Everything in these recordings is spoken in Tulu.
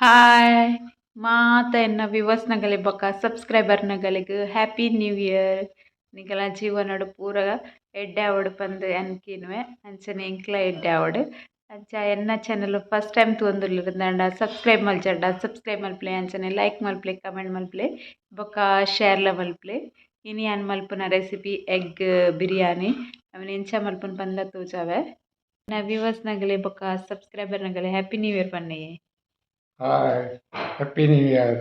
ಹಾಯ್ ಮಾತ ಎನ್ನ ವ್ಯೂವರ್ಸ್ ನಗಲೆ ಬೊಕ್ಕ ಸಬ್ಸ್ಕ್ರೈಬರ್ ನಗಲೆಗ್ ಹ್ಯಾಪಿ ನ್ಯೂ ಇಯರ್. ನಿಗಲ ಜೀವನಡ್ ಪೂರ ಎಡ್ಡೆ ಆವಡ್ ಪಂದ್ ಎನ್ಕಿನುವೆ ಅಂಚನೆ ಎಂಕ್ಲ ಎಡ್ಡೆ ಆವಡ್. ಅಂಚ ಎನ್ನ ಚಾನೆಲ್ ಫಸ್ಟ್ ಟೈಮ್ ತೂವೊಂದುಲ್ಲೆರ್ ಸಬ್ಸ್ಕ್ರೈಬ್ ಮಲ್ಚಂಡ ಸಬ್ಸ್ಕ್ರೈಬ್ ಮಲ್ಪುಲೆ, ಅಂಚನೆ ಲೈಕ್ ಮಲ್ಪುಲೆ, ಕಮೆಂಟ್ ಮಲ್ಪುಲೆ ಬೊಕ್ಕ ಶೇರ್ಲ ಮಲ್ಪುಲೆ. ಇನಿ ಯಾನ್ ಮಲ್ಪುನ ರೆಸಿಪಿ ಎಗ್ ಬಿರಿಯಾನಿ. ಅವೆನ್ ಎಂಚ ಮಲ್ಪುನ ಪಂದ ತೋಜಾವೆ. ಎನ್ನ ವ್ಯೂವರ್ಸ್ ನಗಲೆ ಬೊಕ್ಕ ಸಬ್ಸ್ಕ್ರೈಬರ್ ನಗಲೆ ಹ್ಯಾಪಿ ನ್ಯೂ ಇಯರ್ ಪನ್ನೆ. Hi, happy new year.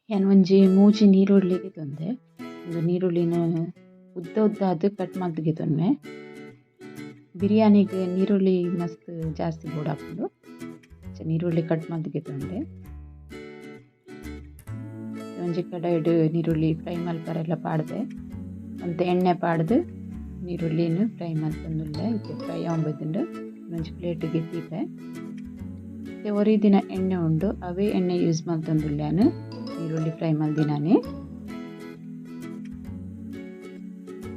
ಯಾನ್ ಒಂಜಿ ಮೂಜಿ ನೀರುಳ್ಳಿ ಗೆತೊಂದೆ. ಉಂದು ನೀರುಳ್ಳಿನ ಉದ್ದ ಉದ್ದ ಆದ್ ಕಟ್ ಮಲ್ತ್ ಗೆತೊನ್ವೆ. ಬಿರಿಯಾನಿಗ್ ನೀರುಳ್ಳಿ ಮಸ್ತ್ ಜಾಸ್ತಿ ಬೋಡಾಪುಂಡು. ಅಂಚ ನೀರುಳ್ಳಿ ಕಟ್ ಮಲ್ತ್ ಗೆತೊಂಡೆ. ಒಂಜಿ ಕಡಾಯಿಡ್ ನೀರುಳ್ಳಿ ಫ್ರೈ ಮಲ್ಪರೆಲ ಪಾಡ್ದೆ. ಒಂತೆ ಎಣ್ಣೆ ಪಾಡ್ದ್ ನೀರುಳ್ಳಿನ್ ಫ್ರೈ ಮಲ್ತೊಂದುಲ್ಲೆ. ಇತ್ತೆ ಫ್ರೈ ಆವೊಂದು ಒಂಜಿ ಪ್ಲೇಟ್ ಗೆ ದೀಪೆ. ಒರಿ ದಿನ ಎಣ್ಣೆ ಉಂಡು, ಅವೇ ಎಣ್ಣೆ ಯೂಸ್ ಮಲ್ತೊಂದುಲ್ಲೆ ಯಾನ್ ನೀರುಳ್ಳಿ ಫ್ರೈ ಮಲ್ದಿನಾನೆ.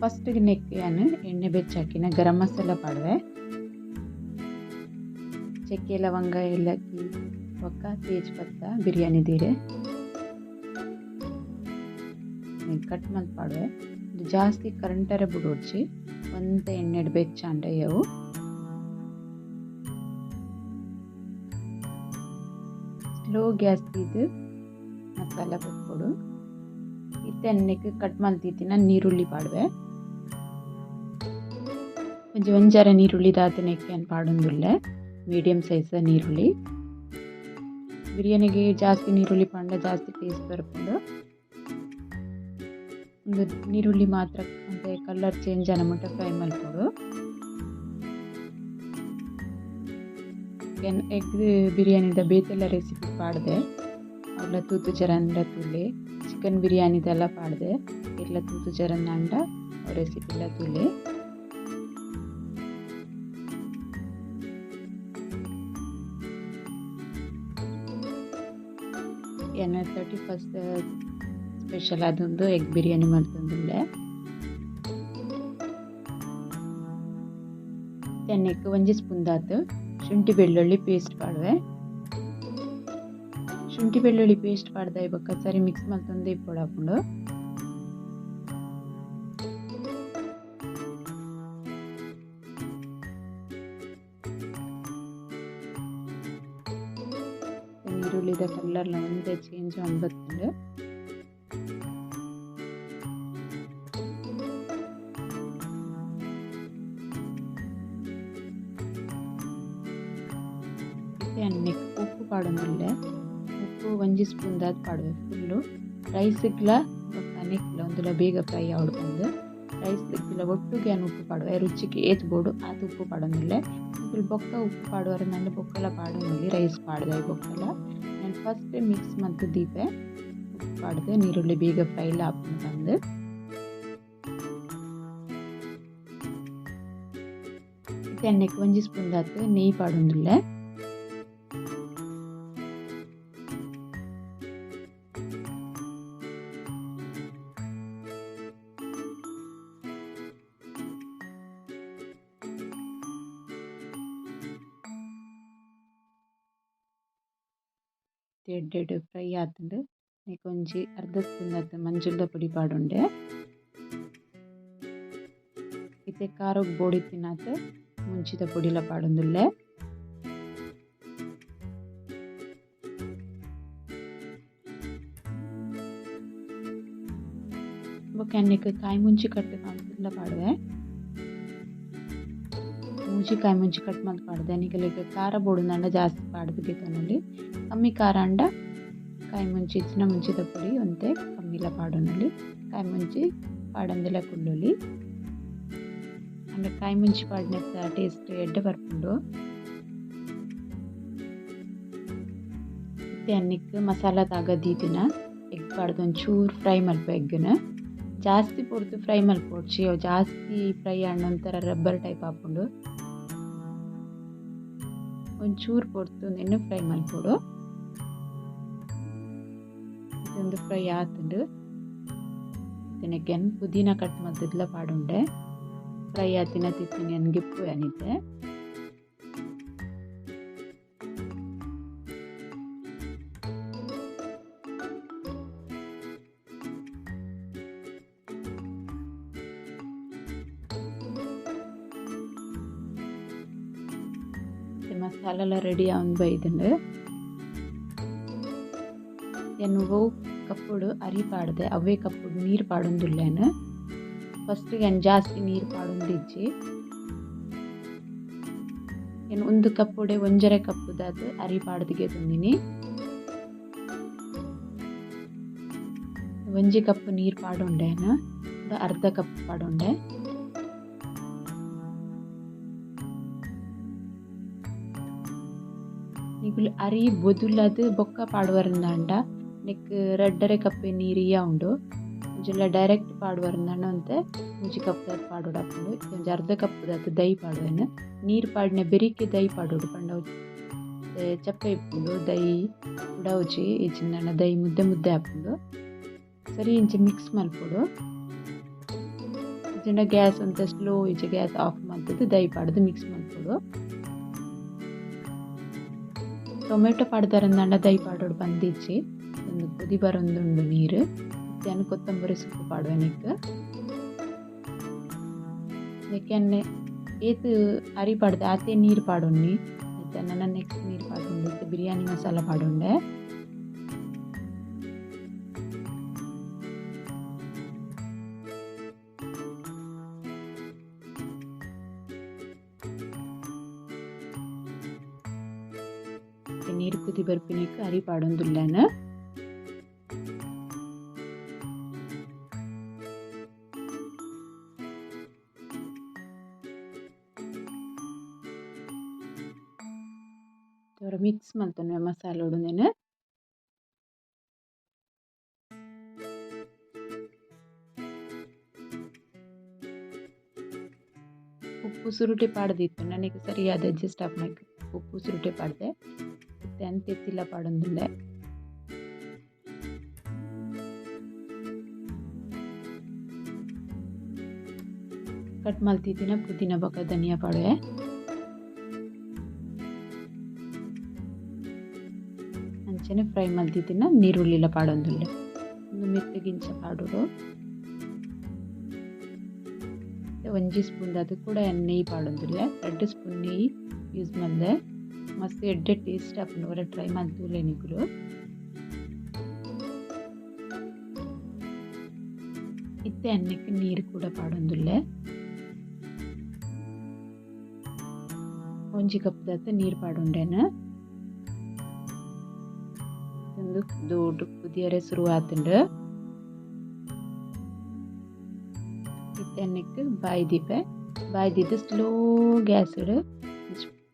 ಫಸ್ಟ್ ನೆಕ್ ಯಾನ್ ಎಣ್ಣೆ ಬೆಚ್ಚಾಕಿನ ಗರಂ ಮಸಾಲ ಪಾಡುವೆ. ಚಕ್ಕೆ ಲವಂಗ ಏಲಕ್ಕಿ ಬೊಕ್ಕ ತೇಜ್ ಪತ್ತ ಬಿರಿಯಾನಿ ದೀರೆ ಕಟ್ ಮಲ್ತ್ ಪಾಡುವೆ. ಜಾಸ್ತಿ ಕರಂಟರೆ ಬುಡೊಡ್ಚಿ, ಒಂತೆ ಎಣ್ಣೆಡ್ ಬೆಚ್ಚಾಂಡ ಅವು. ಸ್ಲೋ ಗ್ಯಾಸ್ ದೀದ್ ಮಸಾಲ ಬೊಕ್ಕೊಡು. ಇತ್ತೆ ಎಣ್ಣೆಗ್ ಕಟ್ ಮಲ್ತಿತ್ತಿನ ನೀರುಳ್ಳಿ ಪಾಡುವೆ. ಒಂಜಿ ಒಂಜರೆ ನೀರುಳ್ಳಿ ದಾತನೆಕ್ ಯಾನ್ ಪಾಡೊಂದುಲ್ಲೆ. ಮೀಡಿಯಂ ಸೈಜ್ ನೀರುಳ್ಳಿ. ಬಿರಿಯಾನಿಗೆ ಜಾಸ್ತಿ ನೀರುಳ್ಳಿ ಪಾಂಡ ಜಾಸ್ತಿ ಟೇಸ್ಟ್ ಬರ್ಪುಂಡು. ಉಂದು ನೀರುಳ್ಳಿ ಮಾತ್ರ ಒಂತೆ ಕಲರ್ ಚೇಂಜ್ ಆನ ಮುಟ್ಟ ಫ್ರೈ ಮಲ್ಪೊಡು. ಯಾನ್ ಎಗ್ ಬಿರಿಯಾನಿದ ಬೇತೆಲ್ಲ ರೆಸಿಪಿ ಪಾಡ್ದೆ. ಅವ್ಲ ತೂತು ಜರಂಡ ತೂಲೆ. ಚಿಕನ್ ಬಿರಿಯಾನಿದೆಲ್ಲ ಪಾಡ್ದೆ. ಇರ್ಲ ತೂತು ಜರಂಡ ರೆಸಿಪಿ ಎಲ್ಲ ತೂಲೆ. ಯಾನ್ 31st special ಆದೊಂದು ಎಗ್ ಬಿರಿಯಾನಿ ಮಲ್ತೊಂದುಲ್ಲೆ. ಎಣ್ಣೆಗ್ ಒಂಜಿ ಸ್ಪೂನ್ ದಾತ್ ಶುಂಠಿ ಬೆಳ್ಳುಳ್ಳಿ ಪೇಸ್ಟ್ ಪಾಡುವೆ. ಶುಂಠಿ ಬೆಳ್ಳುಳ್ಳಿ ಪೇಸ್ಟ್ ಪಾಡ್ದ ಬೊಕ್ಕ ಸರಿ ಮಿಕ್ಸ್ ಮಲ್ತೊಂದು ಇಪ್ಪೊಡಾಪುಂಡು. ನೀರುಳ್ಳಿದ ಕಲರ್ಲ ಒಂತೆ ಚೇಂಜ್ ಆವೊಂದು ಬತ್ತುಂಡು. ಎಣ್ಣೆಗ್ ಉಪ್ಪು ಪಾಡೊಂದುಲ್ಲೆ. ಉಪ್ಪು ಒಂಜಿ ಸ್ಪೂನ್ ದಾತ್ ಪಾಡುವೆ ಫುಲ್ಲು. ರೈಸ್ಗ್ಲ ಬೊಕ್ಕ ನೆಕ್ಲ ಉಂದುಲ ಬೇಗ ಫ್ರೈ ಆವೊಡು ಪಂದ್. ರೈಸ್ಗ್ಲ ಒಟ್ಟುಗೆ ಯಾನ್ ಉಪ್ಪು ಪಾಡುವೆ. ರುಚಿಗ್ ಏತ್ ಬೋಡು ಆತ್ ಉಪ್ಪು ಪಾಡೊಂದುಲ್ಲೆ. ನಿಕುಲು ಬೊಕ್ಕ ಉಪ್ಪು ಪಾಡುವರೆಂದಂಡ ಬೊಕ್ಕಲ ಪಾಡೊನೊಲಿ ರೈಸ್ ಪಾಡ್ದೆ ಬೊಕ್ಕಲ. ಯಾನ್ ಫಸ್ಟ್ ಮಿಕ್ಸ್ ಮಲ್ತ್ ದೀಪೆ. ಉಪ್ಪು ಪಾಡ್ದ್ ನೀರುಳ್ಳಿ ಬೇಗ ಫ್ರೈ ಆಪುಂಡು ಪಂದ್. ಇತ್ತೆ ಎಣ್ಣೆಗ್ ಒಂಜಿ ಸ್ಪೂನ್ ದಾತ್ ನೆಯ್ಯಿ ಪಾಡೊಂದುಲ್ಲೆ. ಎಡ್ಡೆಡ್ ಫ್ರೈ ಆತುಂಡು. ನೆಕ್ ಒಂಜಿ ಅರ್ಧ ಸ್ಪೂನ್ ದಾತ್ ಮಂಜುಲ್ದ ಪೊಡಿ ಪಾಡೊಂಡೆ. ಇತ್ತೆ ಖಾರಗ್ ಬೋಡಿತ್ತಿನಾತ್ ಮುಂಚಿದ ಪೊಡಿಲ ಪಾಡೊಂದುಲ್ಲೆ. ಬೊಕ್ಕ ಎಣ್ಣೆಗ್ ಕಾಯಿ ಮುಂಚಿ ಕಟ್ ಮಲ್ತ್ಲ ಪಾಡುವೆ. ಮೂಜಿ ಕಾಯಿ ಮುಂಚಿ ಕಟ್ ಮಲ್ತ್ ಪಾಡ್ದೆ. ನಿಕಲೆಗ್ ಖಾರ ಬೋಡುಂದಾಂಡ ಜಾಸ್ತಿ ಪಾಡ್ದ್ ಗೆತೊನೊಲಿ. ಕಮ್ಮಿ ಖಾರ ಆಂಡ ಕಾಯಿ ಮುಂಚಿ ಇತ್ತಿನ ಮುಂಚಿದ ಪೊಡಿ ಒಂತೆ ಕಮ್ಮಿಲ ಪಾಡೊನೊಲಿ. ಕಾಯಿ ಮುಂಚಿ ಪಾಡಂದೆಲ ಕುಲ್ಲೊಲಿ. ಆಂಡ ಕಾಯಿ ಮುಂಚಿ ಪಾಡ್ನೆತ್ತ ಟೇಸ್ಟ್ ಎಡ್ಡೆ ಬರ್ಪುಂಡು. ಇತ್ತೆ ಎಣ್ಣೆಗ್ ಮಸಾಲ ತಾಗ ದೀತಿನ ಎಗ್ ಪಾಡ್ದ್ ಒಂಚೂರು ಫ್ರೈ ಮಲ್ಪು ಎಗ್ನ್. ಜಾಸ್ತಿ ಪೊರ್ತು ಫ್ರೈ ಮಲ್ಪೊಡ್ಚಿ, ಅವು ಜಾಸ್ತಿ ಫ್ರೈ ಆಂಡ ಒಂಥರ ರಬ್ಬರ್ ಟೈಪ್ ಆಪುಂಡು. ಒಂಚೂರು ಪೊರ್ತು ಉಂದೆನ್ ಫ್ರೈ ಮಲ್ಪೊಡು. ಇದೊಂದು ಫ್ರೈ ಆತುಂಡು. ಇತ್ತೆ ಯಾನ್ ಪುದೀನ ಕಟ್ ಮಲ್ತ್ದ್ಲ ಪಾಡೊಂಡೆ. ಫ್ರೈ ಆತಿನ ತಿತ್ತಿನ ಯಾನ್ ಗಿಪ್ಪು ಯಾನಿತ್ತೆ. ಮಸಾಲೆಲ ರೆಡಿ ಆವೊಂದು ಬೈದ್ಂಡ್. ಯಾನ್ ಒವು ಕಪ್ಪುಡು ಅರಿ ಪಾಡ್ದೆ ಅವ್ವೇ ಕಪ್ಪುಡು ನೀರು ಪಾಡೊಂದುಲ್ಲೆನ್. ಫಸ್ಟ್ ಯಾನ್ ಜಾಸ್ತಿ ನೀರು ಪಾಡೊಂದಿಜ್ಜಿ. ಯಾನ್ ಒಂದು ಕಪ್ಪುಡೆ 1.5 ಕಪ್ಪುದಾದ್ ಅರಿ ಪಾಡ್ದ್ ಗೆತೊಂದಿನಿ. 1 ಕಪ್ ನೀರು ಪಾಡೊಂಡೆ ಯಾನ್, ಅರ್ಧ ಕಪ್ ಪಾಡೊಂಡೆ. ನಿಕುಲು ಅರಿ ಬೊದುಲದ್ ಬೊಕ್ಕ ಪಾಡುವರಂದಾಂಡ ನೆಕ್ 2.5 ಕಪ್ ನೀರು ಇಯ್ಯ ಉಂಡು. ಒಂಜಿಲ ಡೈರೆಕ್ಟ್ ಪಾಡುವರಂದಾಂಡ ಒಂತೆ 3 ಕಪ್ ದಾತ್ ಪಾಡೊಡಾಪುಂಡು. ಒಂಜಿ ಅರ್ಧ ಕಪ್ ದಾತ್ ದೈ ಪಾಡುವೆನ್. ನೀರು ಪಾಡಿನ ಬೆರಿಕೆ ದೈ ಪಾಡೊಡು ಪಂಡ ಚಪ್ಪೆ ಇಪ್ಪುಂಡು, ದೈ ಉಡವುಜಿ ಇಜ್ಜಿಂದಾಂಡ ದೈ ಮುದ್ದೆ ಮುದ್ದೆ ಆಪುಂಡು. ಸರಿ ಇಂಚ ಮಿಕ್ಸ್ ಮಲ್ಪೊಡು. ಇಜ್ಜಿಂಡ ಗ್ಯಾಸ್ ಒಂತೆ ಸ್ಲೋ ಇಜ್ಜಿ ಗ್ಯಾಸ್ ಆಫ್ ಮಲ್ತುದು ದೈ ಪಾಡ್ದು ಮಿಕ್ಸ್ ಮಲ್ಪೊಡು. ಟೊಮೆಟೊ ಪಾಡ್ದರಂದಾಂಡ ದೈ ಪಾಡೊಡು ಬಂದಿಜ್ಜಿ. ಒಂದು ಕುದಿ ಬರೊಂದುಂಡು ನೀರು. ಯಾನ್ ಕೊತ್ತಂಬರಿ ಸೊಪ್ಪು ಪಾಡುವೆ ನೆಕ್. ನೆಕ್ ಯಾನ್ ಏತ್ ಅರಿ ಪಾಡ್ದೆ ಆತೆ ನೀರು ಪಾಡೊನ್ನಿ. ಐತ ನನ ನೆಕ್ಸ್ಟ್ ನೀರು ಪಾಡೊಂಡು. ಇತ್ತೆ ಬಿರಿಯಾನಿ ಮಸಾಲ ಪಾಡೊಂಡೆ. ನೀರು ಕುದಿ ಬರ್ಪಿನಕ್ಕೆ ಅರಿ ಪಾಡೊಂದುಲ್ಲೆನ್. ಮಿಕ್ಸ್ ಮಲ್ತೊನ್ವೆ ಮಸಾಲೊಡು ನೆನ್. ಉಪ್ಪು ಸುರುಟೆ ಪಾಡ್ದಿತ್ತು ನನಗೆ ಸರಿಯಾದ ಅಡ್ಜಸ್ಟ್ ಆಪುನಕ್ ಉಪ್ಪು ಸುರುಟೆ ಪಾಡ್ದೆ. ಇತ್ತೆ ಅಂತೆತ್ತಿಲ ಪಾಡೊಂದುಲ್ಲೆ. ಕಟ್ ಮಲ್ತಿತ್ತಿನ ಪುದೀನ ಬೊಕ ಧನಿಯಾ ಪಾಡುವೆ. ಅಂಚನೆ ಫ್ರೈ ಮಲ್ತಿತ್ತಿನ ನೀರುಳ್ಳಿಲ ಪಾಡೊಂದುಲ್ಲೆ. ಉಂದು ಮಿತ್ತ್ ಗಿಂಚ ಪಾಡೊಡು. 1 ಸ್ಪೂನ್ ದಾತ್ ಕೂಡ ನೆಯ್ಯಿ ಪಾಡೊಂದುಲ್ಲೆ. 2 ಸ್ಪೂನ್ ನೆಯ್ಯಿ ಯೂಸ್ ಮಲ್ದೆ. ಮಸ್ತ್ ಎಡ್ಡೆ ಟೇಸ್ಟ್ ಆಪುಂಡು. ಒರ ಟ್ರೈ ಮಲ್ತುಲೆ ನಿಕುಲು. ಇತ್ತೆ ಅನ್ನಕ್ಕೆ ನೀರು ಕೂಡ ಪಾಡೊಂದುಲ್ಲೆ. 1 ಕಪ್ ದಾತ್ ನೀರು ಪಾಡೊಂಡೆನ್. ಉಂದು ದೊಡ್ಡ ಕುದಿಯರೆ ಶುರು ಆತುಂಡು. ಇತ್ತೆ ಅನ್ನಕ್ಕೆ ಬಾಯಿ ದೀಪೆ. ಬಾಯಿ ದೀದ್ ಸ್ಲೋ ಗ್ಯಾಸ್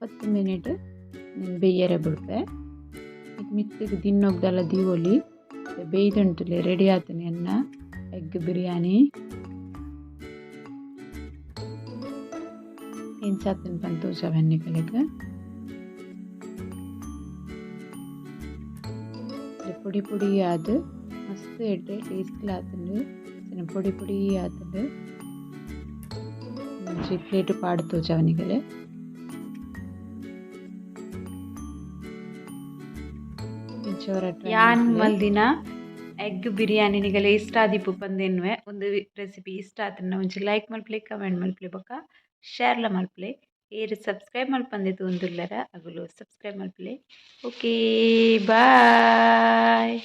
10 ಮಿನಿಟ್ ಬೇಯರೆ ಬುಡ್ಪೆ. ಮಿತ್ತಿಗೆ ದಿನ್ನೊಗ್ದಲ ದೀವೊಲಿ. ಬೇಯ್ದುಂಟುಲೆ ರೆಡಿ ಆತುಂಡು ಎನ್ನ ಎಗ್ ಬಿರಿಯಾನಿ. ಎಂಚ ಆತುಂಡು ಪಂದ್ ತೋಜಾವೆ ನಿಕಲೆಗ್. ಪೊಡಿ ಪೊಡಿ ಆದ್ ಮಸ್ತ್ ಎಡ್ಡೆ ಟೇಸ್ಟ್ ಆತುಂಡು. ಪೊಡಿ ಪೊಡಿ ಆತುಂಡು. ಒಂಜಿ ಪ್ಲೇಟ್ ಪಾಡ್ ತೋಜಾವೆ ನಿಕಲೆ. ಯಾನ್ ಮಲ್ದಿನ ಎಗ್ ಬಿರಿಯಾನಿ ನಿಗಲೆ ಇಷ್ಟ ಆದಿಪ್ಪು ಪಂದ್ ಎನ್ನುವೆ. ಒಂದು ರೆಸಿಪಿ ಇಷ್ಟ ಆತುಂಡ ಒಂಜಿ ಲೈಕ್ ಮಲ್ಪುಲೆ, ಕಮೆಂಟ್ ಮಲ್ಪುಲೆ ಬೊಕ್ಕ ಶೇರ್ಲ ಮಲ್ಪುಲೆ. ಏರ್ ಸಬ್ಸ್ಕ್ರೈಬ್ ಮಲ್ಪಂದೆ ತೂವೊಂದುಲ್ಲೆರ ಅಗುಲು ಸಬ್ಸ್ಕ್ರೈಬ್ ಮಲ್ಪುಲೆ. Okay bye.